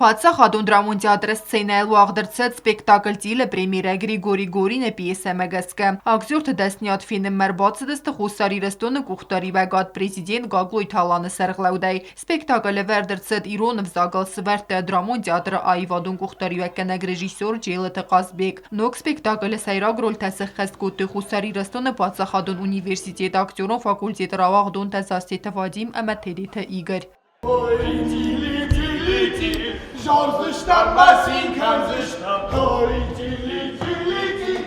Паддзахадон драмон театры сценӕйыл уагъд ӕрцыд спектакль телепремьерӕ Григорий Горины пьесӕмӕ гӕсгӕ. Актерты дӕсныйад фенынмӕ ӕрбацыдысты Хуссар Ирыстоны къухдариуӕгад президент Гаглойты Аланы сӕргълӕудӕй. Спектакль ӕвӕрд ӕрцыд ирон ӕвзагыл сывӕрдта драмон театры аивадон къухдариуӕггӕнӕг режиссер Джелыты Хъазбег. Ног спектаклы сӕйраг рольтӕ сӕххӕст кодтой Хуссар Ирыстоны паддзахадон университеты актерон факультеты рауагъдонтӕ Зассеты Вадим ӕмӕ Тедеты Игорь. Ой, тили, тили, тили, зардзыстӕм мӕ цин кӕндзыстӕм. Ой, тили, тили, тили,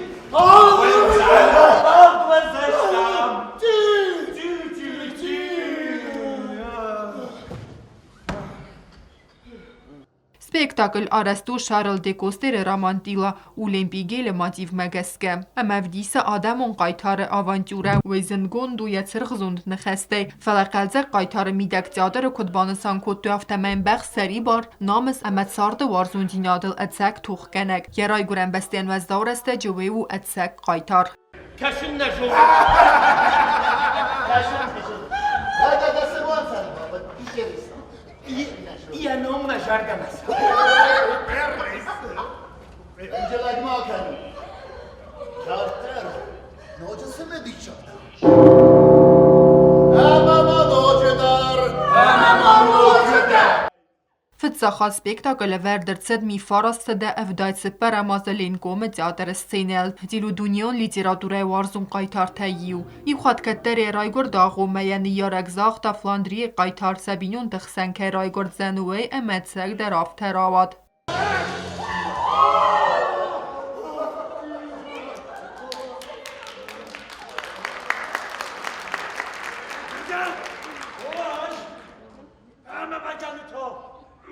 Спектакль арӕзт у Шарль де Костеры роман Тила Улемпигелы мотивмӕ гӕсгӕ ӕмӕ ӕвдисы адӕмон хъайтары авантюрӕ. Уый зындгонд у йӕ цыргъзонд ныхӕстӕй, фӕлӕ хъӕлдзӕг хъайтары мидӕг театры куыд банысан кодтой, афтӕмӕй ӕмбӕхст сӕрибар, намыс ӕмӕ царды уарзондзинадыл ӕцӕг тохгӕнӕг. Йӕ райгуырӕн бӕстӕйӕн уӕззау рӕстӕджы уый у ӕцӕг хъайтар. Кӕсын нӕ зоны. Кӕсын, кӕсын. Уӕдӕ дӕ цы уадзӕн бабад, Йӕ ном мӕ зӕрдӕмӕ цӕуы. Хынджылӕг ма кӕн. Дарддӕр ноджы цымыдисагдӕр. Ӕмӕ ма ноджыдӕр! Ӕмӕ ма ноджыдӕр! Фыццаг хатт спектакль ӕвӕрд ӕрцыд 1974 азы Ленкомы театры сценӕйыл теледунеон литературӕйы уарзон хъайтартӕй иу. Иу хатт кӕддӕр йӕ райгуырды агъоммӕ йӕ ныййарӕг загъта Фландрийы хъайтар сӕ бинонты хсӕн кӕй райгуырдзӕн, уый ӕмӕ ӕцӕгдӕр афтӕ рауад. Ӕмӕ бакӕнут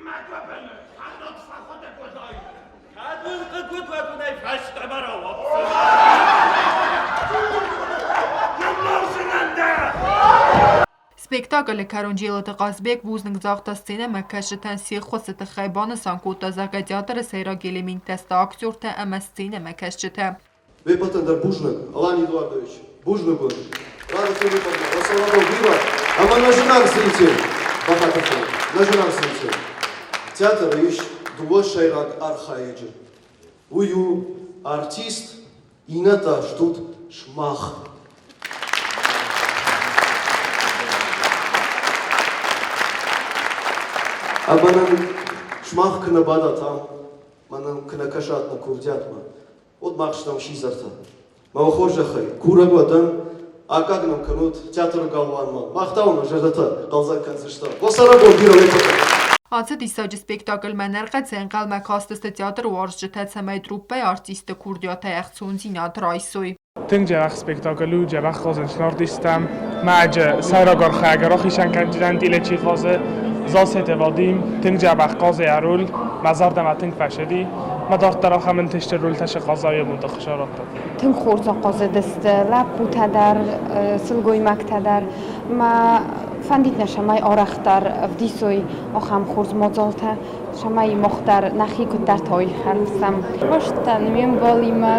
мӕ гуыбыны кӕннод фӕхуыдыг уыдаид. Кӕд уын хъыг уыд, уӕд уын ӕй фӕстӕмӕ рауадздзынӕн. дӕ! Спектаклы кӕрон Джелыты Хъазбег бузныг загъта сценӕмӕкӕсджытӕн се ххуысы тыххӕй, банысан кодта, зӕгъгӕ, театры сӕйраг элементтӕ сты актертӕ ӕмӕ сценӕмӕкӕсджытӕ. Уе ппӕтӕн дӕр бузныг, Алан Эдуардович, бузныг уын. Рада Филипповна, Расалабон бирӕ ӕмӕ нӕ зынаргъ зритель, бахатыр кӕнут, нӕ зынаргъ зритель. Театры ис дыууӕ сӕйраг архайӕджы. Уый у артист, иннӕтӕ стут сымах. Ӕмӕ нын сымах куы нӕ бадат ам, мӕнӕн куы нӕ кӕсат нӕ курдиатмӕ, уӕд мах стӕм сидзӕртӕ. Мӕ уӕ хорзӕхӕй, курӕг уӕ дӕн, аккаг нӕм кӕнут театры галуанмӕ. Мах та уын зӕрдӕтӕ хъӕлдзӕг кӕндзыстӕм. Уӕ цӕрӕнбон бирӕ уӕ Ацы диссаджы спектакльмӕ нӕрхъӕцӕй ӕнхъӕлмӕ кастысты театры уарзджытӕ, цӕмӕй труппӕйы артистты курдиатӕй ӕхцондзинад райсой. Тынг дзӕбӕх спектакль у, дзӕбӕх хъазынц артисттӕм. Мӕ сӕйраг архайӕг рахицӕн кӕндзынӕн Тилечи хъазы Зассеты Вадим. Тынг дзӕбӕх хъазы йӕ роль, мӕ зӕрдӕмӕ тынг фӕцыди. Мӕ дарддӕр ахӕм ӕнтысты рольтӕ цы хъаза, уый ӕхсӕ радта. Тынг хорз ахъазыдысты лӕппутӕ дӕр, сылгоймӕгтӕ дӕр. Мӕ фӕндид нӕ, цӕмӕй арӕхдӕр ӕвдисой ахӕм хорз мадзалтӕ, цӕмӕй мах дӕр нӕхи куыддӕртӕ хӕрдзӕм. Баст дӕн ме мбалимӕ.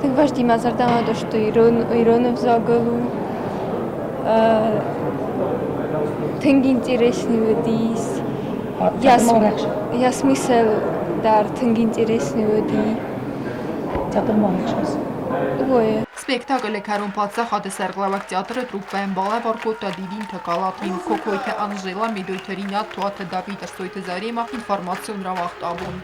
Тынг вӕзди мӕ зӕрдӕмӕ дысты ирон, ирон ӕвзагыл у. Тынг интересный уыдис. Йӕ смысл дӕр тынг интересный уыди. Театрмӕ ӕхсӕз. Ой. Спектаклы кӕрон паддзахады сӕргълӕууӕг театры труппӕйӕн балӕвар кодта дидинтӕ Калакин, Кокойты Анжела, Медойты Ринат, Туаты Давид, Ӕрсойты Зарема информацион рауагъд абон.